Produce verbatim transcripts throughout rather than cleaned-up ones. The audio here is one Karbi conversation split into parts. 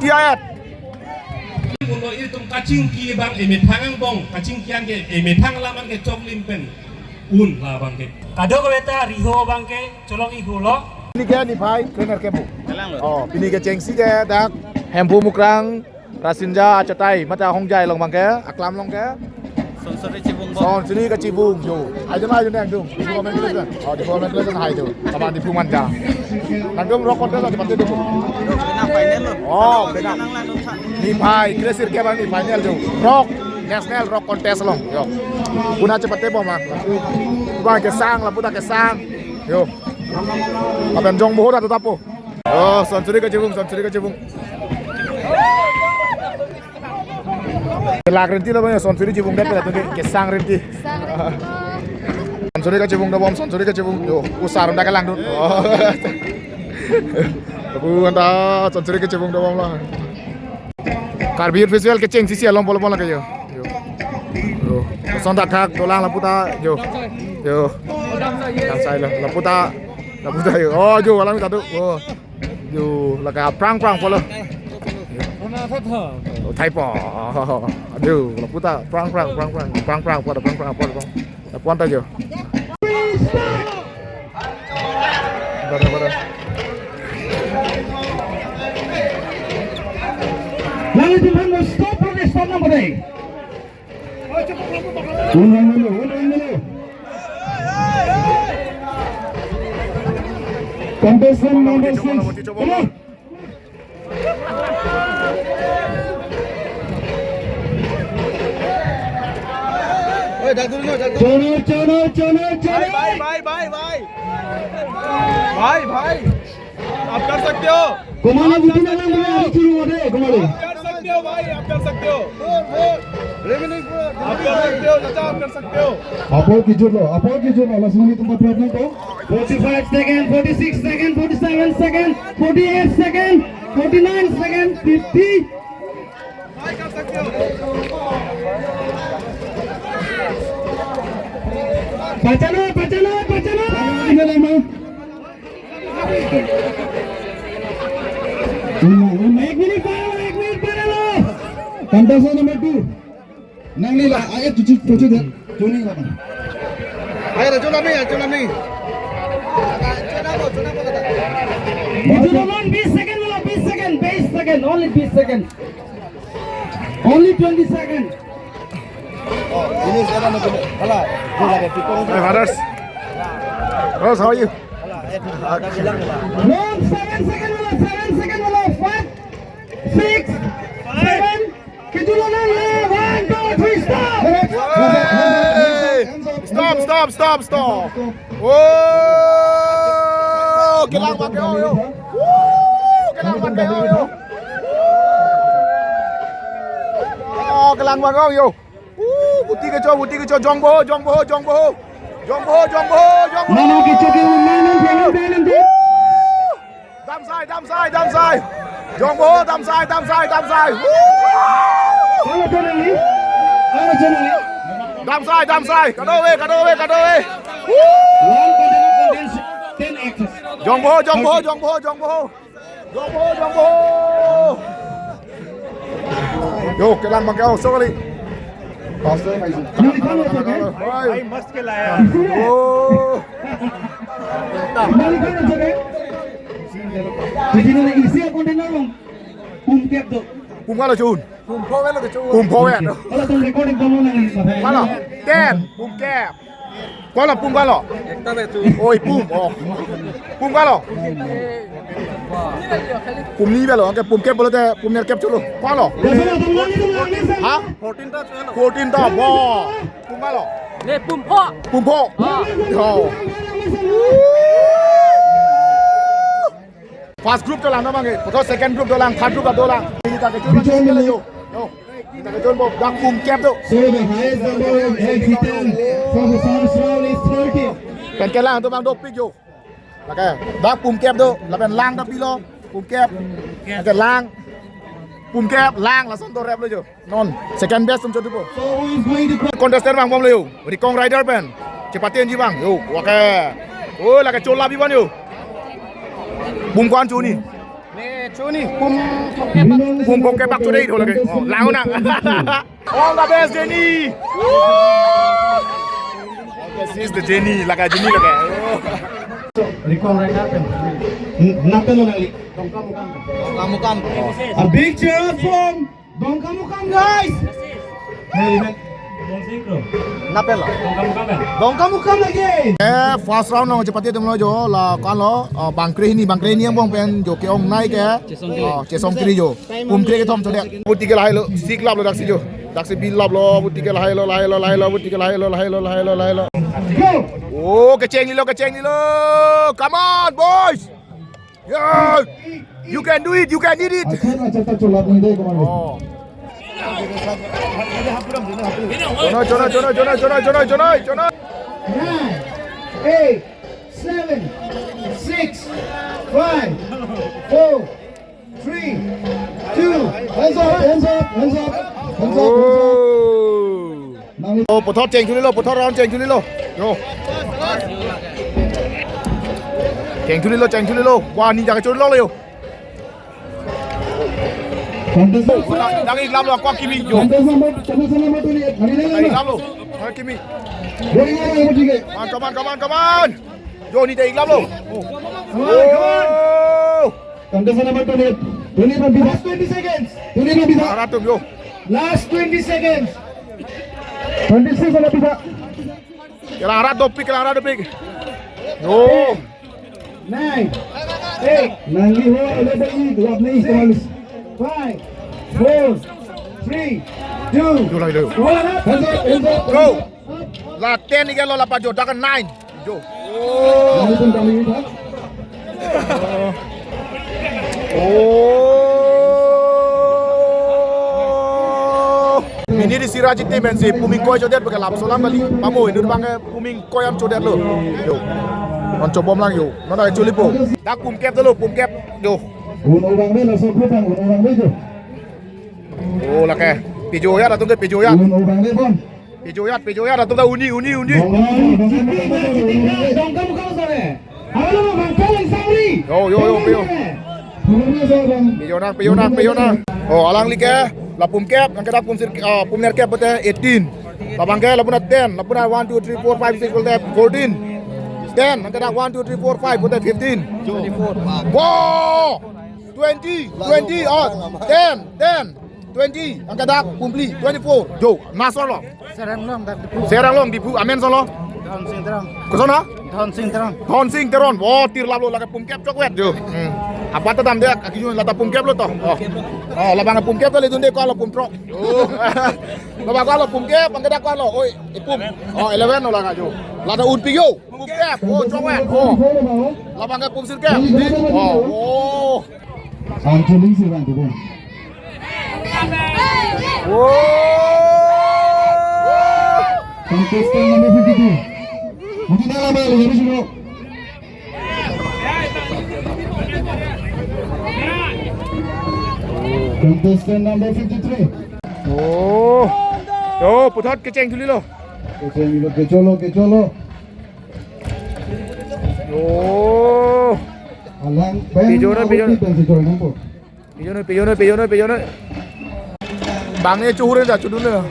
T I F. Ulo itum kachingki abang emethang angbong, kachingki an ke emethang alam an ke choklim pen un labang ke. Kadokave ta riho abang ke cholong-ihulo. Pini ke niphai krenerkep pu. Oh, pini kechengsi ke dak Hemphu Mukrang, Rasinja achatai, mate ahongjai along abang ke, aklam along ke. Sonsuri Chibung bom. Sonsuri kachibung jo. Hai jo, hai jo nangtum. Development Club. Oh, Development Club hai jo. Sama Diphu manja. Nangtum rock contest aja pati dulu. Pina final lo. Oh, pina. Nang lang dong sa. Niphai kresirkep abang ni final jo. Rock, National Rock Contest along. Yo. Puna chepate bom ma. Abang kesang, laputa kesang. Yo. Lapen jongboho ta tapo. Oh, Sonsuri kachibung, Sonsuri kachibung. Kelak rinti lo abang, Sonsuri chibung det pela tu ke, kesang rinti. Sang rinti lo. Sonsuri kachibung dobom, Sonsuri kachibung. Yo, usar unda kelang dun. Oh. Abu anda Sonsuri kachibung dobom lo. Karbi Youth Festival kechengsi si along bolo bolo ke yo. Yo. Yo. Son tak thak dolang laputa yo. Yo. Damsai lo, laputa, laputa yo. Oh, yo, alam tadu. Oh. Yo, lake prang prang pulo. Oh, thaipo. Aduh, laputa prang prang prang prang prang prang pulo, prang prang pulo. Lapuan ta yo. Pada, pada. Lalu Tuhan mau stop, stop nama deh. Unang dulu, unang dulu. Contestant number six. Come on. Oi, dak dulu, dak dulu. Chalo, chalo, chalo, chalo. Bhai, bhai, bhai, bhai, bhai. Bhai, bhai. आप कर सकते हो। Komana buti na lang, ari churu ode, komana. आप कर सकते हो भाई, आप कर सकते हो। आप कर सकते हो चाचा, आप कर सकते हो। Apor kejut lo, apor kejut lo, langsung ni tempat berapa tu? Forty-five second, forty-six second, forty-seven second, forty-eight second, forty-nine second, fifty. भाई कर सकते हो। Pachalo, pachalo, pachalo. Ini, ini. Ek minute pada lo, ek minute pada lo. Contestant number two. Nangli la, ayo cuci, cuci deh. Cuci apa? Ayo, cuci lagi ya, cuci lagi. Itu cuma bis second lo, bis second, bis second, only bis second. Only twenty second. Oh, ini sekarang nih, kalau dia lagi tikung. Hey, brothers. Brothers, how are you? One seven second lo, seven second lo, five, six, seven. Kejut lo nang lo, one, two, three, stop. Hey! Stop, stop, stop, stop. Oh, kelang abang ke-ong yo. Woo, kelang abang ke-ong yo. Oh, kelang abang ke-ong yo. Woo, buti kecho, buti kecho, jongboho, jongboho, jongboho. Jongboho, jongboho, jongboho. Mano kecho ke-ong, mano kecho ke-ong. Woo. Damsai, damsai, damsai. Jongboho, damsai, damsai, damsai. Woo! Hello, Tony. Hello, Tony. Damsai, damsai. Kadokave, kadokave, kadokave. Woo! One container contains ten X. Jongboho, jongboho, jongboho, jongboho. Jongboho, jongboho. Yo, kelang abang ke-ong, so kali. Hai. Oh. Jadi na isi container along pum kep do. Pum kalo chun. Pum pho velo chun. Pum pho velo. Kalau tuh recording kamu nang ini. Kalo. Ten. Pum kep. Kalo pum kalo. Ekta betu. Oi, pum. Oh. Pum kalo. Pum ni velo. Oke, pum kep pulote pum nerkep cholo. Kalo. Ha? Fourteen ta cholo. Fourteen ta. Bo. Pum kalo. Ne pum pho. Pum pho. Ah. Yo. First group dolang namang eh. Puthot second group dolang, third group dolang. Ini ta kejut lagi sekali yo. Yo. Ini ta kejut bo dak pum kep do. So the highest number of eggs eaten for the first round is thirty. Pen kelang atum abang dopik yo. Lake dak pum kep do, lapen lang ta pilo, pum kep. Lake lang. Pum kep, lang, lason dorep lo yo. Non, second best atum chot dopo. So who is going to cry? Contestant abang bomlo yo. Rikong Rider pen. Chepate-enji abang. Yo, wake. Oh, lake chola bi abang yo. Pum ko-an cho ni? Ne cho ni, pum thomkep. Pum ko ke pak chode ho lake. Oh, lang na. All the best, Jenny. Woo! This is the Jenny, lake Jenny lake. Record record. Napelo nangli. Dongkamukam. Dongkamukam. A big cheer from Dongkamukam, guys. Hey, man. Napelo. Dongkamukam lagi. Eh, first round nangchepate atum lo jo, la ko-an lo, oh, bangkre hini, bangkre hini angbong pen jo ke-ongnei ke. Chesong kre. Oh, chesong kre jo. Pum kre kethom chodet. Buti ke lahai lo, sik lap lo daksi jo. Daksi bi lap lo, buti ke lahai lo, lahai lo, lahai lo, buti ke lahai lo, lahai lo, lahai lo, lahai lo. Go! Oh, kecheng ni lo, kecheng ni lo. Come on, boys. Yeah. You can do it, you can eat it. Accha, accha, accha, chola nahi de, kumar. Oh. Chonoi, chonoi, chonoi. Nine, eight, seven, six, five, four, three, two. Hands up, hands up, hands up. Hands up, hands up. Oh. Nang- Oh, puthot cheng chuli lo, puthot round cheng chuli lo. Yo. Cheng chuli lo, cheng chuli lo. Wah, ni jaga chuli lo yo. Contestant, nang, nang iklam lo, ko kimi yo. Contestant number, contestant number twenty-eight. Nang iklam lo. Nang kimi. Come on, come on, come on, come on. Yo, ni jaga iklam lo. Oh. Come on, come on. Oh. Contestant number twenty-eight. Twenty-eight, last twenty seconds. Twenty-eight, arat atum yo. Last twenty seconds. Twenty-six, arat atum. Kelang arat dopik, kelang arat dopik. Yo. Nine, eight, nangli ho, ele bagi, dua ni, six, five, four, three, two, yo, lang, lang. One, hands up, hands up. Go. La ten ni ke lo, la pajo, dak nine. Jo. Oh. Oh. Mini di Sirajit team pensi pum ingkoi chodet bagi lap solam kali. Pamo inut bang pum ingkoi an chodet lo. Yo. Non chobom lang yo. Non ada chuli po. Dak pum kep dolo, pum kep. Yo. Uno bang de, laso grup bang, uno bang de jo. Oh, lake. Pijo ya, datung ke pijo ya. Uno bang de, bon. Pijo ya, pijo ya, datung ke uni, uni, uni. Dongkamukam sare. Halo, Bang Paling Samri. Yo, yo, yo, pijo. Pijo nang, pijo nang, pijo nang. Oh, alangli ke, la pum kep, nang ke dak pum sir, ah, pum nerkep pute eighteen. Labang ke, la puna ten, la puna one, two, three, four, five, six, pute fourteen. Ten, nang ke dak one, two, three, four, five, pute fifteen. Twenty-four. Wow! Twenty, twenty, oh, ten, ten, twenty, nang ke dak pum phli, twenty-four. Jo, nasor lo. Serang Long, dak Diphu. Serang Long, Diphu, amen solo. Dhon Sing Teron. Koson ha? Dhon Sing Teron. Dhon Sing Teron. Oh, tir lap lo lake pum kep chokwet jo. Hmm. Apa ta dam dia, aki jun lata pum kep lo to. Oh. Oh, labang pum kep kali dunde ko lo pum throk. Oh. Labang ko lo pum kep, bang ke dak ko lo. Oi, ipum. Oh, eleven lo lake jo. Lata un pi yo. Pum kep. Oh, chokwet. Oh. Labang ke pum sirkep. Oh. Oh. Ang chuling si bang tu. Wow. Contestant number fifty-two. Mungkin dah lama lu, habis dulu. Contestant number fifty-three. Oh. Yo, puthot kecheng chuli lo. Kecheng chuli lo, kecholo, kecholo. Yo. Alang, pen, pijo na, pijo na. Pen si join nangpo. Pijo noi, pijo noi, pijo noi, pijo noi. Bang ne chuhur da chudun le.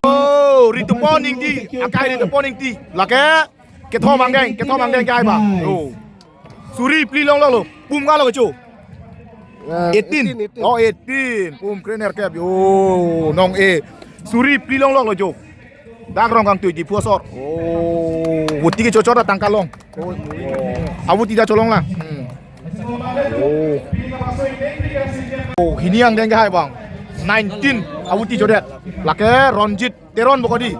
Oh, Ritupon Ingti, akai Ritupon Ingti. Lake, kethom angdeng, kethom angdeng kai ba. Oh. Suri phli longlok lo, pum kalo kecho. Eh, eighteen. Eighteen, eighteen. Oh, eighteen. Pum krenerkep yo, nong e. Suri phli longlok lo jo. Dak Rongkangtui Diphu asor. Oh, avuti ke chochot atangka long. Oh, avuti ta cholong lang. Hmm. Oh. Oh, hini angdeng ke hai bang. Nineteen, avuti chodet. Lake Ronjit Teron bokodi.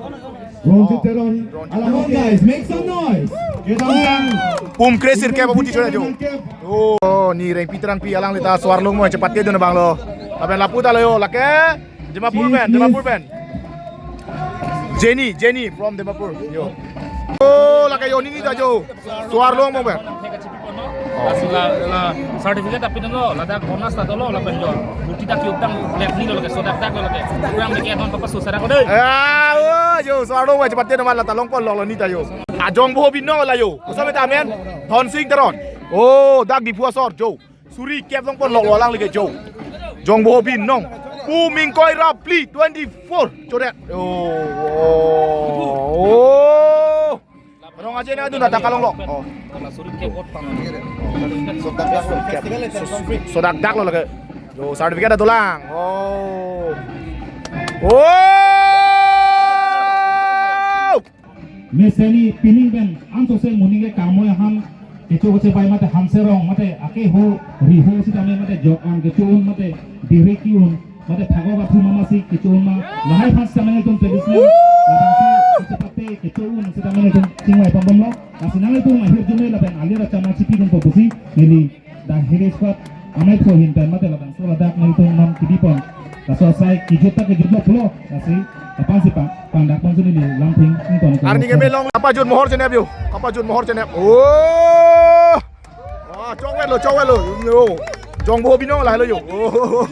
Ronjit Teron. Ronjit. Come on, guys, make some noise. Kita undang. Pum kre sirkep avuti chodet jo. Oh, ni Rengpi Terangpi alangli ta so-arlo mo chepat ke dun bang lo. Lapen lapu ta lo yo, lake Dimapur pen, Dimapur pen. Jenny, Jenny from Dimapur. Yo. Oh, lake yo ni ni ta jo. So-arlo mo pen. Asila la certificate apin lo, ladak bonus ta dolo, lapen jo. Buti ta kiutang left ni lo lake, sodak dak lo lake. Kurang dikit non papa susah ko deh. Ah, oh, yo, so-arlo mo chepat ke dun bang lo, ta longpon lo ni ta yo. Ajongboho Binong la jo. Koson mete amen? Dhonsing Teron. Oh, dak Diphu asor jo. Suri kep longpon lok lo alanglike jo. Jongboho Binong. Pu Mingkoi Rapli twenty-four. Chodet. Oh. Oh. Rong aje na dun dak kalong lo. Oh. Sodak dak lo lake. Jo, certificate dolang. Oh. Oh. Meseni pining pen ansose moning ke kamoi ahan kecho kecho bai mate Hanserong mate ake ho Riho sitame mate jok an kecho un mate diri ki un mate phago ka phu mama si kecho un ma lahai phas sitame tum traditional labangso kachepate kecho un sitame tum chingvai pambom lo. Lasi nangtum ahirjume lapen alir achama chipi tum poposi neli dak Heri Squad amai pho hin pen mate labangso ladak nangtum nam kidi pon. Laso asai kijut ta kijut lo pulo. Lasi kapan si pang pangdak pon sini ni lamthing ington. Arni ke melong kapajut mohor chenep jo. Kapajut mohor chenep. Oh. Wah, chongwet lo, chongwet lo. Yo. Jongboho Binong lahai lo jo. Oh.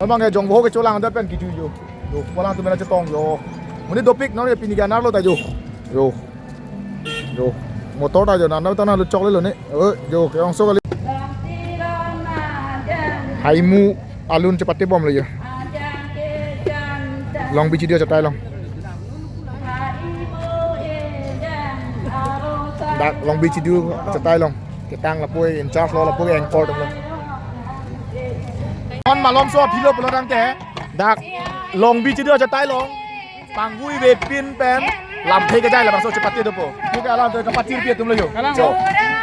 Amang ke Jongboho kecho lang dak pen kiju jo. Jo, pulang tu mena chetong jo. Muni dopik nang ni pini ganar lo ta jo. Jo. Jo. Motor ta jo, nana ta na lo chok le lo ne. Oh, jo, ke-ongso kali. Haimu alun chepate bom lo jo. Longbi Chidiu achatai along. Dak Longbi Chidiu achatai along. Ketang lapu in-charge lo lapu anchor atum lo. Non malomso aphi lo pulo tangte. Dak Longbi Chidiu achatai along. Pangvui vepin pen lamthe kejai labangso chepate dopo. Muke alam to kapachirpi atum lo jo. Kalang. Jo.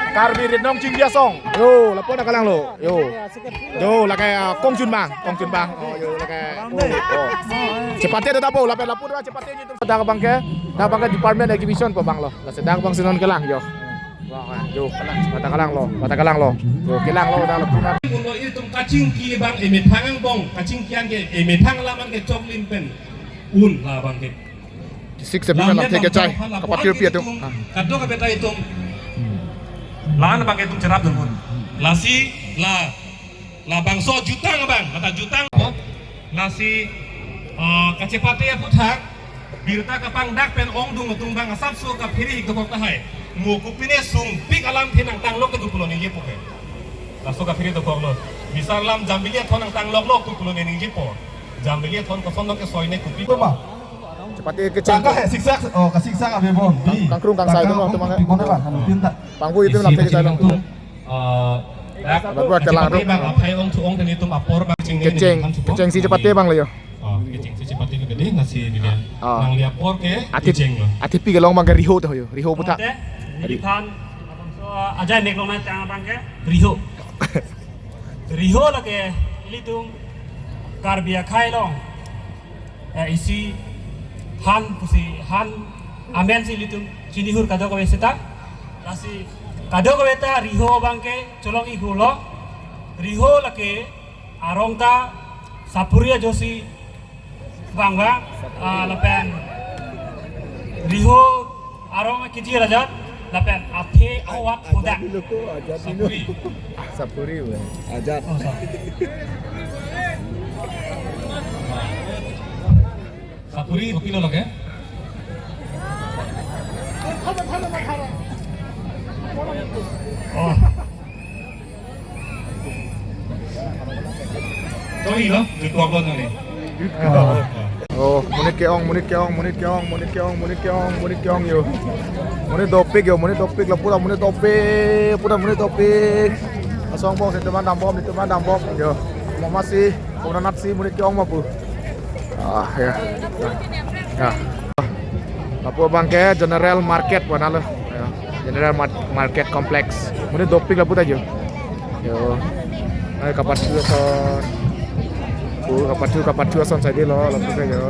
Karbi Ritnong Chingdi Asong. Jo, lapu dak kalang lo. Jo. Jo, lake, ah, Kongchunbang, Kongchunbang. Oh, jo, lake. Oh, oh. Chepate dopo, lapen lapu dak chepate nelitum dak abang ke, dak abang ke department exhibition po bang lo. Lasi dak abang si non kelang jo. Wah, wah, jo. Mata kalang lo, mata kalang lo. Jo, kelang lo dak lapu na. Uno itum kachingki abang emethang angbong, kachingki an ke emethang alam an ke choklim pen un labang ke. Six seven lam lamthe kechai, kapachirpi atum. Kadokave ta itum. La-an abang ke itum cherap dun un. Lasi la, labangso jutang abang, mata jutang. Lasi, ah, kachepate aputhak birta kapangdak pen ongdung atum abang asapso kaphiri dokok tahai. Mo kopine sungpik alamthe nangtang lok kedo pulo ningjepo ke. Laso kaphiri dokok lo. Bisar lam Jambili Athon nangtang lok lok kedo pulo ningjepo. Jambili Athon koson lo ke soi ne kopi. Tuma. Chepate kecheng. Tangka he siksak, oh, kasiksak ave bon. Kang-, kangkrung kangsai atum, atum abang ke. Pipon abang, anu tin ta. Pangvui atum isi lamthe kecheng kechai along. Tum, eh, dak lapu kelang chepate atum. Abang aphai ongthu ong tani tum apor abang ching ne kecheng, ne kan supo. Kechengsi chepate abang lo jo. Oh, kechengsi chepate lo kedi nasi di dia. Oh. Nangli apor ke athip, kecheng lo. Athip pi kelong abang ke Riho to jo. Riho aputhak. Ante, Ri- neli than, so, ajai nek long na chang abang ke Riho. Riho lake ilitum Karbi akhei along. Eh, isi han pusi han amen si ilitum chinihur kadokave seta. Lasi kadokave ta Riho abang ke cholong-i hur lo. Riho lake arong ta sapuri ajoksi vang vang, ah, lapen Riho arong kiji rajat lapen athe awat hodak. Ajat dulu ko, ajat dulu. Sapuri. Sapuri, we. Ajat. Oh, sorry. Sapuri, kopi lo lake? Oh. Sorry, no? Jutwak lo nang ni. Oh, monit ke-ong, monit ke-ong, monit ke-ong, monit ke-ong, monit ke-ong, monit ke-ong jo. Monit dopik jo, monit dopik lapu ta monit dopik, lapu ta monit dopik. Asong bong si teman dambom, teman dambom jo. Mama si, kona nat si monit ke-ong ma pu. Ah, ya. Ya. Lapu abang ke General Market pu ana lo. Ya. General Mar-, Market Complex. Monit dopik lapu ta jo. Jo. Ai, kapathu ason. Pu kapathu, kapathu ason saide lo, lapu ke jo.